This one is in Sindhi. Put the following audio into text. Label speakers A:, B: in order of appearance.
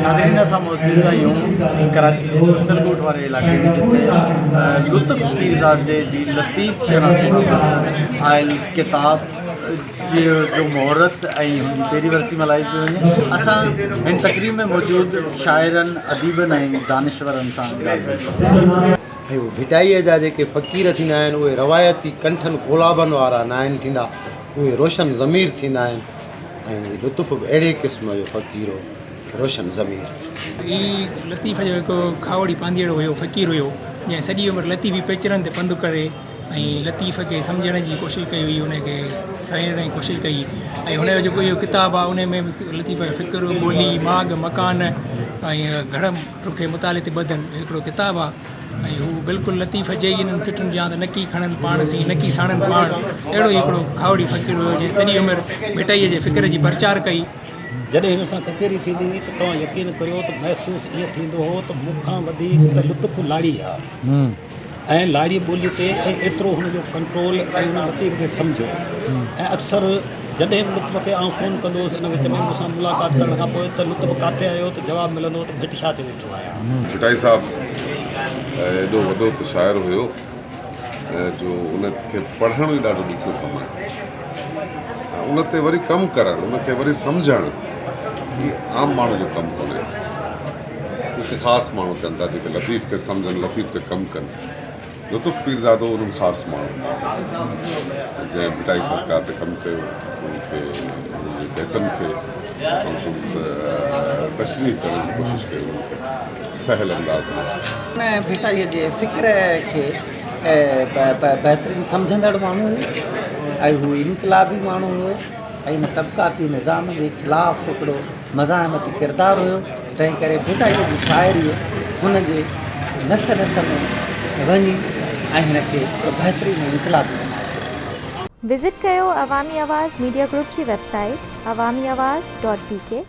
A: ناظرين اسان موجود آهيون ڪراچي جي سچل ڳوٺ واري علائقي ۾ جتي لطف پيرزادي جي لطيف شناسي بابت آيل ڪتاب جي جو مهورت ۽ هن جي پهرين ورسي ملهائي پئي وڃي اسان هن تقريب ۾ موجود شاعرن اديبن ۽ دانشورن سان ڳالهه ٻولهه
B: ۽ ڀٽائيء جا جيڪي فقير ٿيندا آهن اهي روايتي ڪنٺن ڪولابن وارا ناهن ٿيندا اهي روشن ضمير ٿيندا آهن ۽ لطف به اهڙي قسم جو فقير هو روشن ضمير.
C: هي لطيف جو هڪ کاهوڙي پانڌيئڙو هيو، فقير هيو، جنهن سڄي عمر لطيفي پيچرن تي پنڌ ڪري ۽ لطيف کي سمجهڻ جي ڪوشش ڪئي هئي، ان کي سهيڙڻ جي ڪوشش ڪئي ۽ هن جو جيڪو اهو ڪتاب آهي ان ۾ به لطيف جو فڪر، ٻولي، ماڳ، مڪان ۽ گهڻ رخي مطالعي تي ٻڌل هڪڙو ڪتاب آهي. ۽ هو بلڪل لطيف جي ئي انهن سٽن جيان ته نڪي کڻن پاڻ سين نڪي ساڻن پاڻ اهڙو ئي هڪڙو کاهوڙي فقير هيو جنهن سڄي عمر ڀٽائيء جي فڪر جي پرچار ڪئي.
D: جڏهن هن سان ڪچهري ٿيندي هئي ته توهان يقين ڪريو ته محسوس ائين ٿيندو هو ته مون کان وڌيڪ ته لطف لاڙي آ ۽ لاڙي ٻولي تي ۽ ايترو هن جو ڪنٽرول ۽ هن لطيف کي سمجهيو ۽ اڪثر جڏهن به لطف کي آئون فون ڪندو هوس ان وچ ۾ مون سان ملاقات ڪرڻ کان پوء ته لطف ڪاٿي آهيو ته جواب ملندو هو ته ڀٽ شاهه تي ويٺو آهيان.
E: ڀٽائي صاحب ايڏو وڏو ته شاعر هيو جو ان کي پڙهڻ ئي ڏاڍو ڏکيو ڪم آهي ۽ ان تي وري ڪم ڪرڻ ان کي وري سمجهڻ هي عام ماڻهو جو ڪم ڪونهي اهي ڪي خاص ماڻهو ڪن ٿا جيڪي لطيف کي سمجهن لطيف تي ڪم ڪن. لطف پيرزادو انهن خاص ماڻهن مان هو، جنهن ڀٽائي سرڪار تي ڪم ڪيو، ان کي ان جي بيتن کي تشريح ڪرڻ جي ڪوشش ڪئي انهن کي سهل انداز ۾.
F: هن ڀٽائيء جي فڪر کي بهترين سمجهندڙ ماڻهو هو ۽ هو انقلابي ماڻهو هو ۽ هن طبقاتي نظام جي خلاف هڪڙو مزاحمتي ڪردار هيو، تنهن ڪري ڀٽائيء جي شاعريء هن جي نس نس ۾ وڃي ۽ هن کي هڪڙو بهترين انقلابي بنائي ڇڏيو.
G: وزٽ ڪيو عوامي آواز ميڊيا گروپ جي website Awami Awaz dot B K.